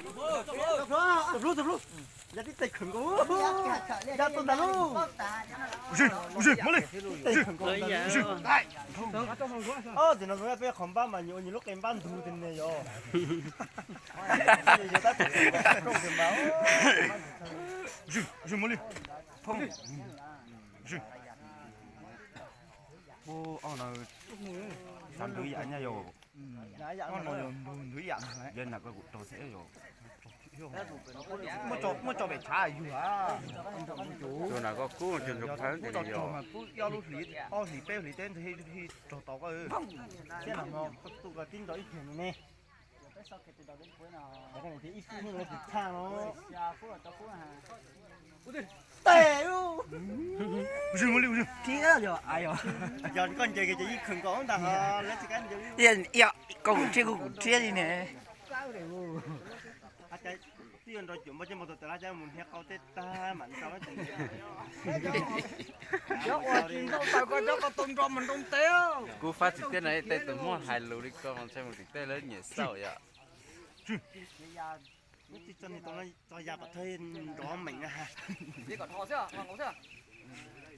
Tus hlub, tus hlub. Ya tib tes khawm nkaus. Ya tuaj ntag lauj. Ua si, ua si, muab li. Tib tes khawm nkaus ntag. Ob, tim no peb qhov npab mas nyias ua nyias lub qe npab ntug tiag ne yog. Ua si, ua si, muab li. Ua si. Ua, ob no xav ntug ib yam nyab yog. Ob no yog ntug ib yam. Yog nam koj kuv raug xwb yog. Muab tso pem tshav yug a. Tus nam koj kub tus nrog phawb tes yog. Kub yob lub hlis, ob hlis peb hlis teb ntawd raug tau koj. Siab nag hmo koj tuaj koj tib nrog ib tug ne. Ib fub hnub no tsis tshaj no. Tes. Thiab yog, yog koj ncaws kiag ces ib khawm nkaus ntag ho lawv tsis kam ncaws. Koj kuv thiab, koj kuv thiab li ne. Twb yuav nrog cuam npog coj mus tus tas lab cab mus hnia qau tej tag mam nrau. Cov uas tsis nrau taws koj cov ko tau nrog mas nroo teb. Kub fab tsis tiab no tej tus muaj hais lus li koj mas ntshai mus tim tej lawv nyiam xauj yom. Tso ya pam thawj nrov meem na.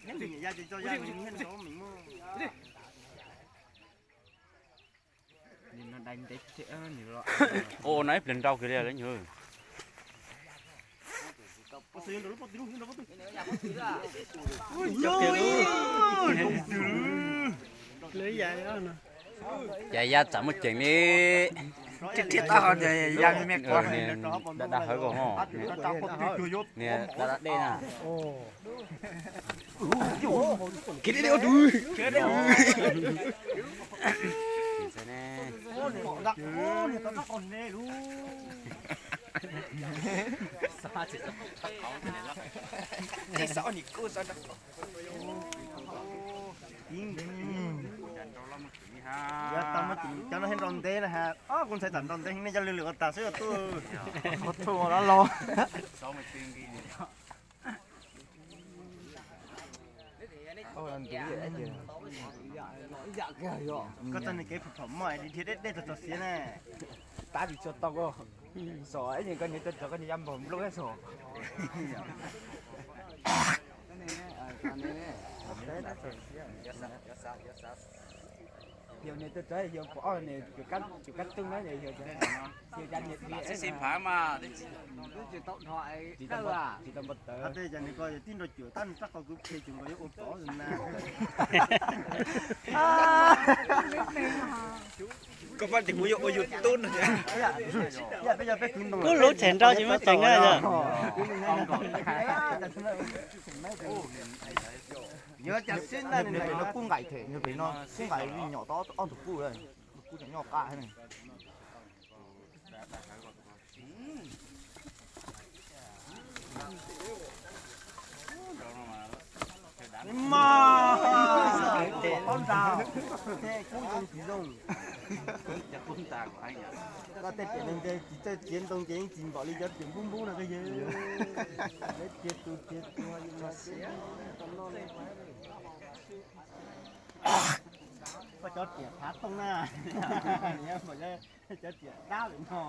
Nyiam ya ces tso ya nrov meem muaj. Ua no ib pliag nrau kiag li lawm nyuag. Cas ya tsam muaj ceem li. Thiab thiab tab ho ya me me qhov. Dab dab hawv koj ho. Niag dab dab dej na. Kev deb deb ua tus. Cov no thiaj nrau ntev na ha. Kuv ntxhais tam nrau ntev heev ne, cov lwm lwm ua tas xwb tuj. Qhov thuj ua los los. Koj txoj niag kev phom phom moj dhia deb deb txog txog siav ne. Tab tsis tshua tau koj. Xom ib yam koj niag cov cov koj niag ya npaum nplooj ib xom. Yog niag cov cov yog pom niag cov kab tooj na yog. Xib xib phav mas tsis tau npau taws. Tej cas nws ko tib nrau cuam tab nws rab qau kwv phe tseem nkaus yuav ua pov na. Koj fab tias kuv yuav ua YouTube no. Kuv lub tsev nrau ces muaj ceem na yog. Nws pem no kub nqaim them, nws pem no kub nqaim li nyom tau ob tug kub lawm, kub tseem nyob qab thiab ne. Mas, kub zoo tsis zoo. Koj tej tiam neeg tsis txawj txiav ntoo ces yeej tsis npaum li cov tiam npub npub no koj yawg. Lawv txiav tus txiav tus. Koj cov tiam phav tooj na, cov tiam dab lawm no.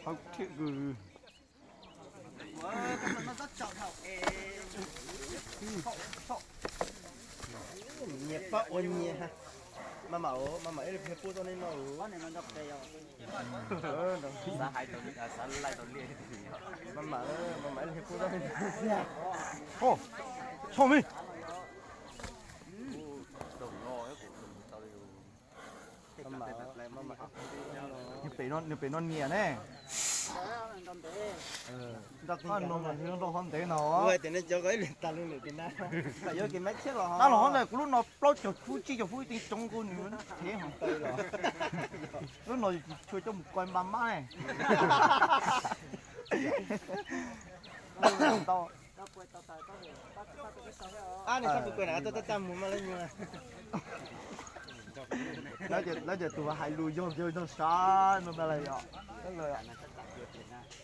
Hauv thiab kws. Nyias pab ua nyias. Maj mam, maj mam ib leeg pub tau nej no. Maj mam, maj mam ib leeg pub tau nej no. Txhob me. Nws pem no nyias ne. Nrau hov ntev no. Dab los hov ntawm kuv lub no plaub caug fub tsib caug fub tseem tsoo nkaus nws thev heev. Lub no yus tsis tshua coj mus koi npa mab ne. Ab, nws sab pus kawg na, tuaj tab tab mus mas lawv nyuag. Lawv tias tus hais lus yog yawg nrog sav no ntag lauj yom.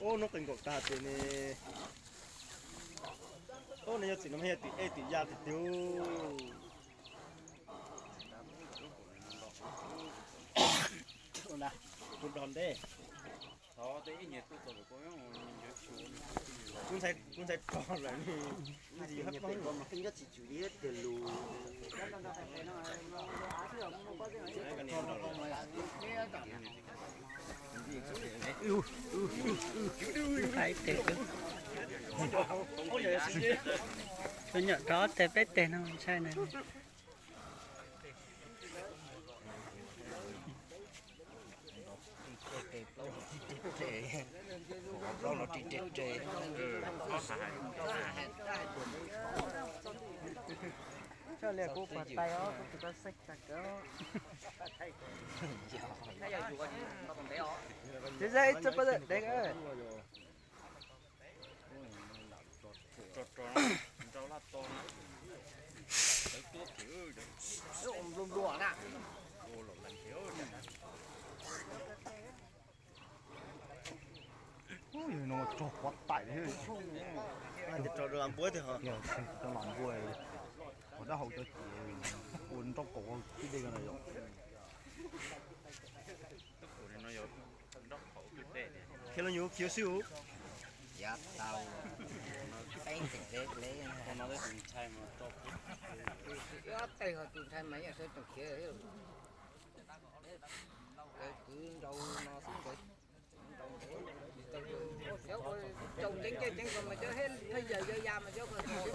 Ub, hnub qee nkaum tag tiag ne. Ub, nws yog txim no mas yog tim ej tim ya tiag tiag. Kuv ntxhais, kuv ntxhais rog lawm. Nyob tsis tsum li tiag lus. Ib teg, cov nyuam rog ob teg peb teg no ntshai na. Plaub no ri re re. Coj li kuv pas tais os, kuv tus koj xeeb tag kawg. Ces ib txoj paj dev. Yog no tso quav taim li. Tso lam npua tiag. Tso lam npua, ua dab hau cov ces ua nroj kaum tib dej no yom. Khiav los yus khiav xwb. Yav tau, peb teg peb le. Ib ob teg ho tus ntshai mas yeej sawv tsees khiav. Nkawd kwv nrau no xwb nkawd. Tau ntev, tau ntev, tau ntev, tau ntev, tau ntev, tau ntev, tau ntev, tau ntev.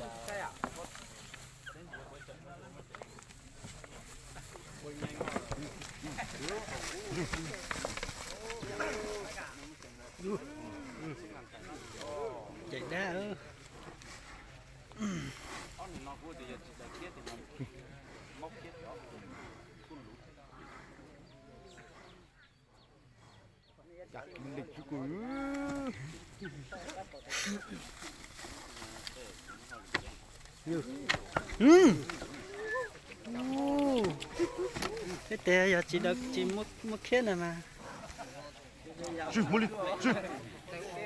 Ces dab. Peb tes yog tsis daws tsis muaj khiab na mas. Sib, muab li, sib,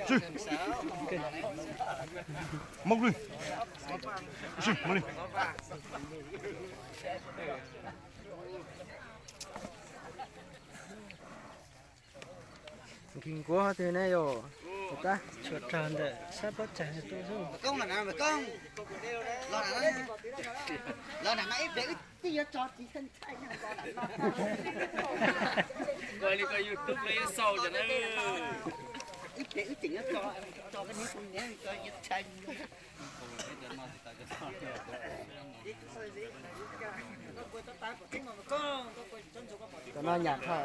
sib. Muab li. Sib, muab li. Nki nkuav twg ne yom? Tab tshuav rog ntawm sab pob tsag tuaj xwb. Los nram no ib pliag wb twb yuav tso tsis ntshai ntshai. Koj li koj YouTube li xau cov na. Ib pliag wb tseem yuav tso, tso koj niag tus niam tso ntshai. Cov no nyam tho.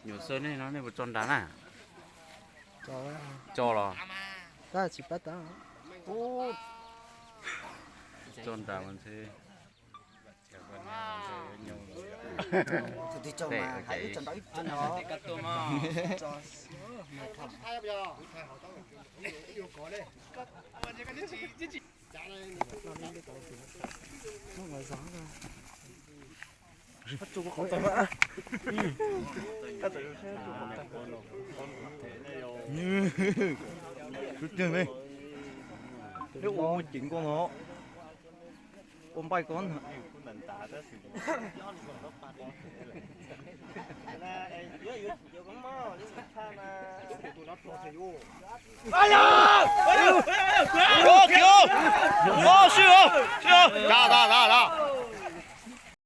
Nyuam xwb nej no nej puas tso nrad na? Tso los? Tab tsis pab tau. Tso nrad mas ntshe. Tus twg tso mas hais wb tso nrad wb tso nrad. Twb tiag ne, twb ua ceev koj no. Ua npaij koj na. Sib, sib, sib, da, da, da, da.